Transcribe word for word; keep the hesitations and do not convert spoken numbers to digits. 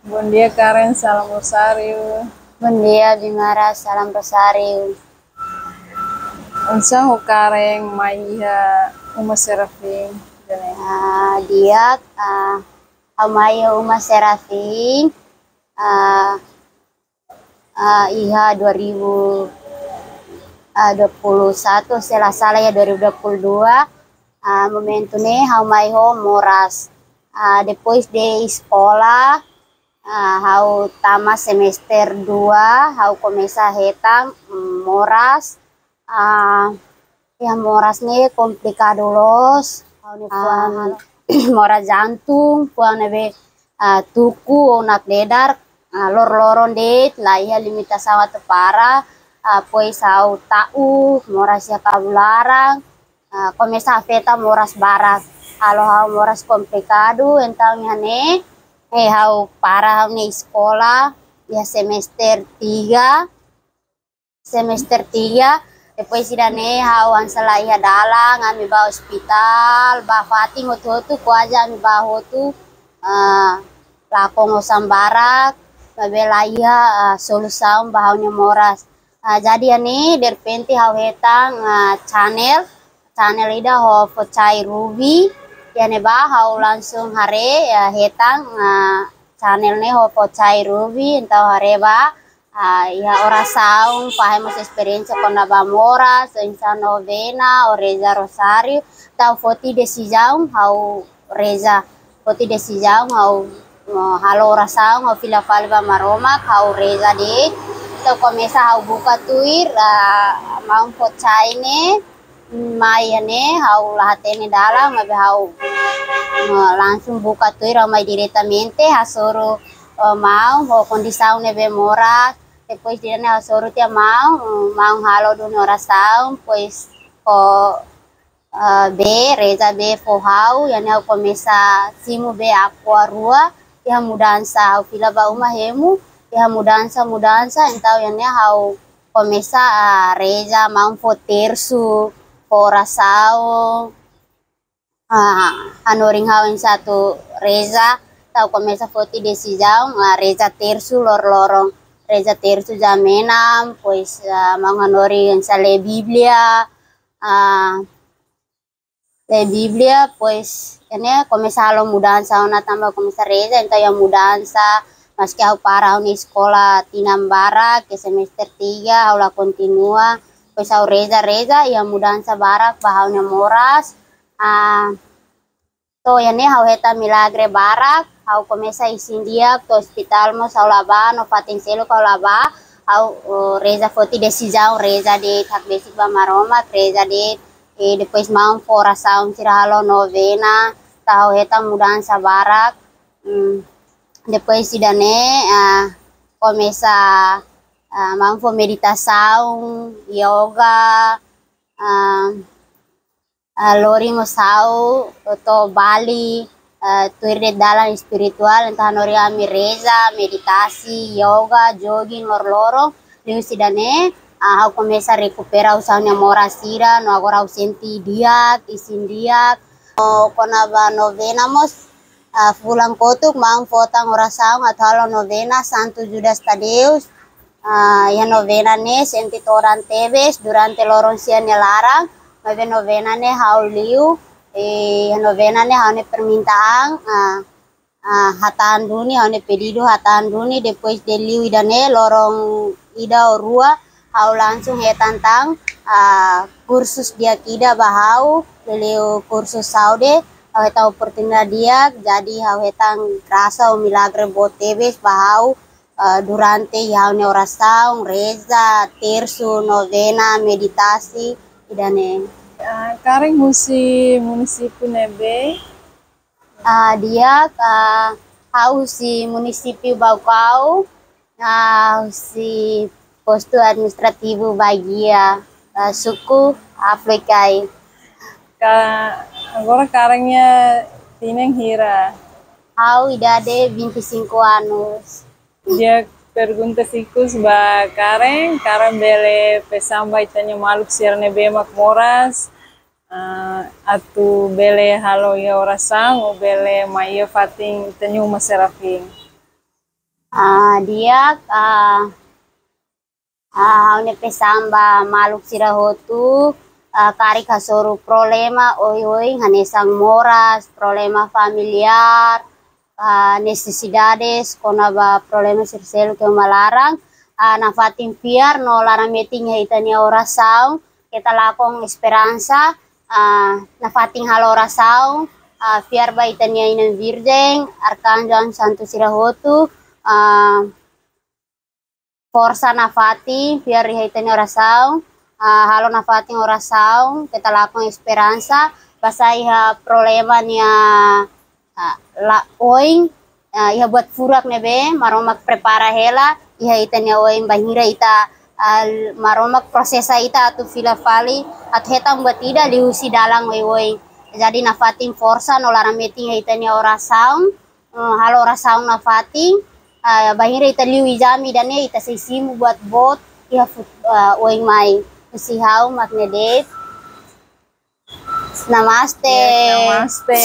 Bondia Karen, salam Rosário. Bondia Bimara, salam Rosário. Oinsá ho Karen mai iha Uma Serafim? Ah, di'ak, ah, ha'u mai iha Uma Serafim, ah, ah, iha dua ribu, ah, dua puluh satu, se la sala iha dua ribu dua puluh dua. Ah, momentu ne'e ha'u mai ho moras. Ah, depois de eskola, ah, ha'u tama semester dua, ha'u komesa hetan, mm, moras. Ah, iha moras ne'e komplikadu loos, ha'u-nia fuan, ah, moras jantung, fuan ne'ebé, ah, tuku ou nakdedar, ah, loroloron de'it, la iha limitasaun atu para, ah, depois ha'u ta'uk, moras iha kabun laran, ah, komesa afeta moras barak, halo ha'u moras komplikadu, entaun iha ne'e, eh, ha'u para ha'u-nia eskola, iha semester tiga, semester tiga, depois ida-ne'e ha'u hanesan la iha dalan, ami bá ospitál, bá fatin hotu-hotu, kuaze ami bá hotu, ah, lakon osan barak, maibé la iha, ah, solusaun ba ha'u-nia moras. Ah, jadi iha ne'e derrepente ha'u hetan, ah, channel, channel ida ho Focai Ruby, iha ne'ebá ha'u langsung haree, ah, hetan, ah, channel ne'e ho Focai Ruby, entaun haree bá, ah, iha orasaun, fahe mós esperiénsia kona-ba moras, oinsá novena, ou reza rosáriu, entaun foti desizaun ha'u reza, foti desizaun ha'u, eh, halo orasaun, ha'u fila fali ba Maromak, ha'u reza de'it, entaun komesa ha'u buka tuir, ah, maun Focai ne'e, mai iha ne'e, ha'u la hatene dalan, maibé ha'u, eh, langsung buka tuir, ha'u mai diretamente, hasoru, eh, maun, ho kondisaun ne'ebé moras, depois de ne'e hasoru tiha maun, eh, maun halo duni orasaun, depois ho, eh, bee, reza bee fó ha'u, iha ne'e ha'u komesa simu bee Aqua rua, iha mudansa, ha'u fila ba uma hemu, iha mudansa, mudansa, entaun iha ne'e ha'u komesa, ah, reza, maun fó tersu, fó orasaun, ah, hanorin ha'u oinsá atu reza, entaun komesa foti desizaun, ah, reza tersu loroloron, reza tersu jam enam, depois, ah, maun hanorin oinsá lee Bíblia, ah, lee Bíblia, depois, iha ne'e komesa halo mudansa ona tanba komesa reza, entaun iha mudansa, maski ha'u para ha'u-nia eskola tinan barak, ke semester tiga, ha'u la kontinua, depois ha'u reza, reza, iha mudansa barak ba ha'u-nia moras, ah, to'o iha ne'e ha'u hetan milagre barak, ha'u komesa isin di'ak, to'o ospitál mós ha'u la bá, no fatin seluk ha'u la bá, ha'u, oh, reza foti desizaun, reza de'it, hakbesik ba Maromak, reza de'it, eh, depois maun fó orasaun sira halo novena, entaun ha'u hetan mudansa barak, hmm, depois ida-ne'e, ah, komesa, ah, maun fó meditasaun, yoga, ah, ah, lori mós ha'u to'o Bali, ah, tuir de'it dalan espirituál, entaun hanorin ami reza, meditasi, yoga, jogging, loroloron, liuhusi ida-ne'e, ah, ha'u komesa rekupera husi ha'u-nia moras sira, no agora ha'u sente di'ak, isin di'ak. No kona-ba novena mós, ah, fulan kotuk maun fó tan orasaun atu halo novena Santu Judas Tadeus. Ah, iha novena ne'e sente todan tebes durante loron sia nia laran, maibé novena ne'e ha'u liu, eh, iha novena ne'e ha'u-nia permintaan, ah, ah, hatán duni, ha'u-nia pedidu hatán duni, depois de liu ida-ne'e loron ida ou rua, ha'u langsung hetan tan, ah, kursus di'ak ida ba ha'u, liuliu kursus saúde, ha'u hetan oportunidade di'ak, jadi ha'u hetan grasa ou milagre boot tebes ba ha'u, ah, durante ha'u-nia orasaun, reza, tersu, novena, meditasi, ida-ne'e. Ah, Karen husi munisípiu ne'ebé? Ah, di'ak, ah, ha'u husi munisípiu Baucau, ah, husi postu administrativu Baguia, ah, suku Aflo-Ikai. Ka-, agora Karen nia tinan hira? Ha'u idade vinte e cinco anos. Di'ak, perguntas ikus ba Karen, Karen bele pesan ba ita-nia maluk sira ne'ebé mak moras, ah, atu bele halo iha orasaun, ou bele mai iha fatin ita-nia Uma Serafim? Ah, di'ak, ah, ah, ha'u-nia pesan ba maluk sira hotu, ah, karik hasoru problema oioin hanesan moras, problema familiár, ah, nesesidades, kona-ba problema sira seluk iha uma laran, ah, nafatin fiar no laran-metin iha ita-nia orasaun, keta lakon esperansa, ah, nafatin halo orasaun, ah, fiar ba ita-nia Inan Virjen, Arkanju, Anju Santu sira hotu, ah, forsa nafatin, fiar iha ita-nia orasaun, ah, halo nafatin orasaun, keta lakon esperansa, basá iha problema nia, ah, la oin, ah, iha buat furak ne'ebé Maromak prepara hela iha ita-nia oin, bainhira ita, ah, Maromak prosesa ita atu fila fali, atu hetan buat ida liuhusi dalan oioin. Jadi nafatin forsa no laran-metin iha ita-nia orasaun, eh, halo orasaun nafatin, ah, bainhira ita liu ezame ida-ne'e ita sei simu buat boot iha fut-, ah, oin mai. Husi ha'u mak ne'e de'it. Namaste. Yes, namaste.